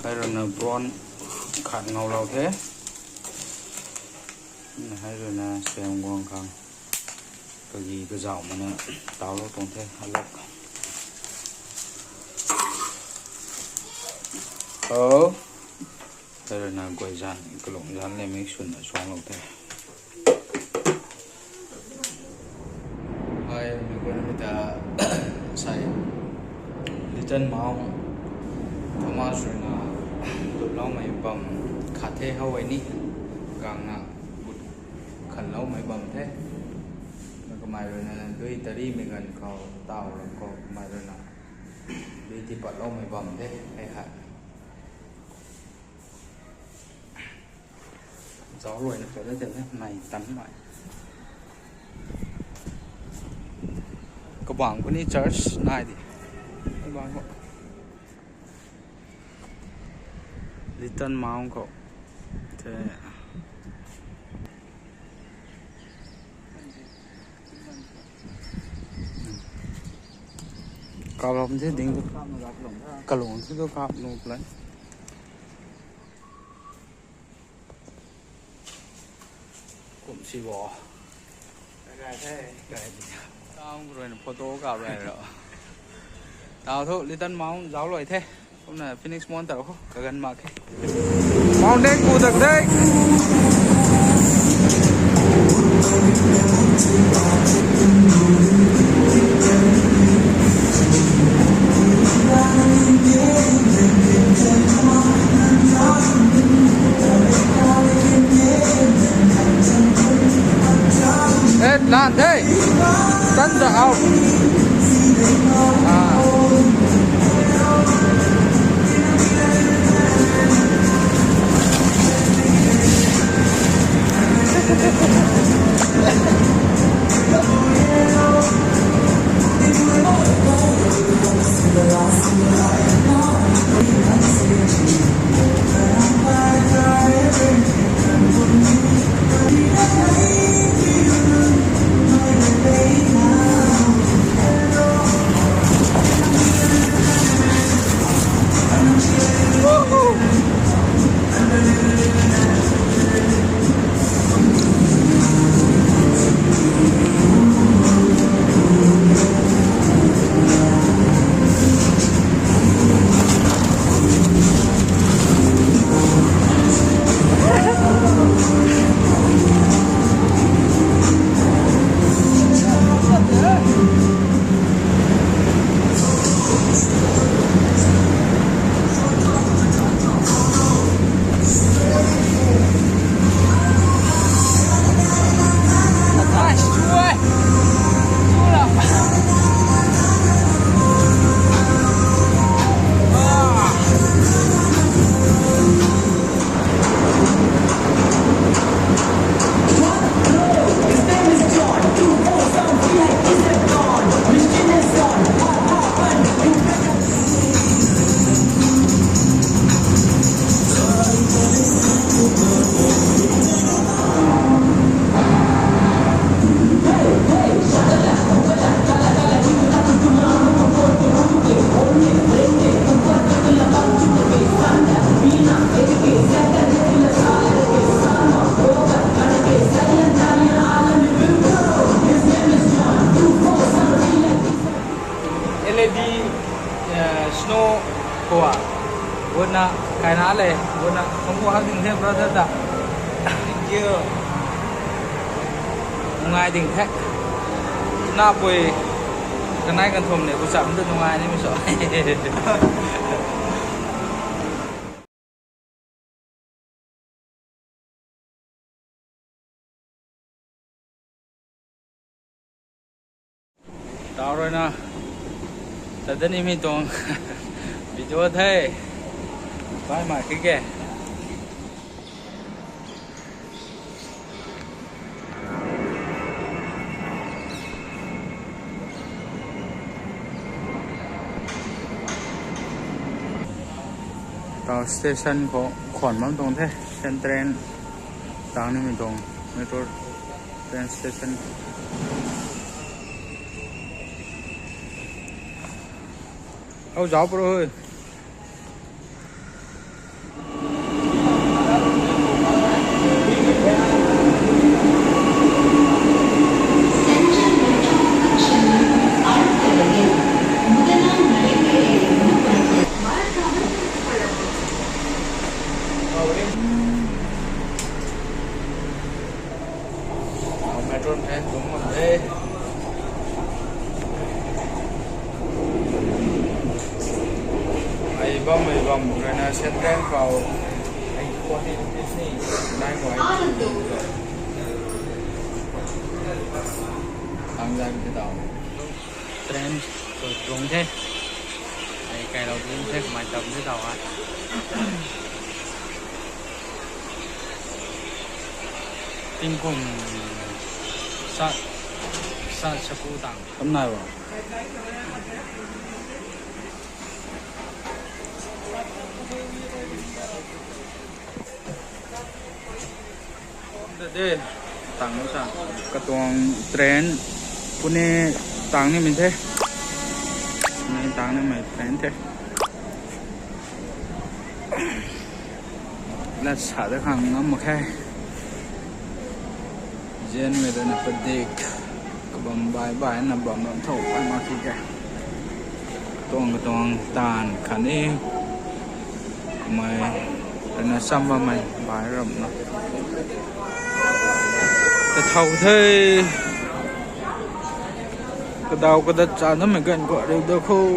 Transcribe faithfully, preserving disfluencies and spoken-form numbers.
Hei ruina brown khat ngaulou the. Hei ruina siam guang khang kagi kazauh mana tawlou tuang the, alak. O, hei ruina guay zan, kalung zan le mix swna suanglou the. Hei, mi guay na mi ta, sai, Little Mount Thomas ruina luploumei bam khat the, how e ni, kangna gut khanloumei bam the. Na kamei ruina dui tarimei ganv khou, taw ram khou kamei ruina dui tipatloumei bam the, hei hei. Zauc luaina pat da tei mei tan mei. Kabangc khou ni church nai di. Kabangc khou. Little Mount khou. Te. Kap lam the ding tu. Kalung the tu kap nuh le. Kum si bo. Gai the. Gai the. Tang ruina photo kap rai ro. Tau thu Little Mount zauc luai the. Kumna Phoenix Mount tau khou kaganv mak khe. Mountain ku tak the. Eh, lan the. Tan ta au. Ah. L A D, eh, snow khou a, gutna kaina le, gutna kangku hak ding the brother ta. Thank you. Nungai ding the. Napui kanei kanthum ne, kucham tu nungai ni mi so. Tau ruina, tat da nimei tuang video the. Bye, mai kike. Tau station khou khwan bam tuang the, Central tang nimei tuang metro train station. Au zauc pro hei. Rui na Central khou forty rupees ni nai guay. Tang zai ti tau. Train tu rung the. Ai kai lou rung the, kamei tam the tau a. Tingkum sa, sa saku tang. Tam nai ba. De, tang sa. Katuang train Pune tang nimei the. Pune tang nimei train the. Lat sa da khang ngam mak khe. Zianmei rui na padik. Kabam bai bai na bam bam thou pai mak ki ke. Tuang katuang taanv khatni kamei rui na cham bammei bai ramna. Kathau the. Kadaw kadat cha namei ganv khou riu da khou.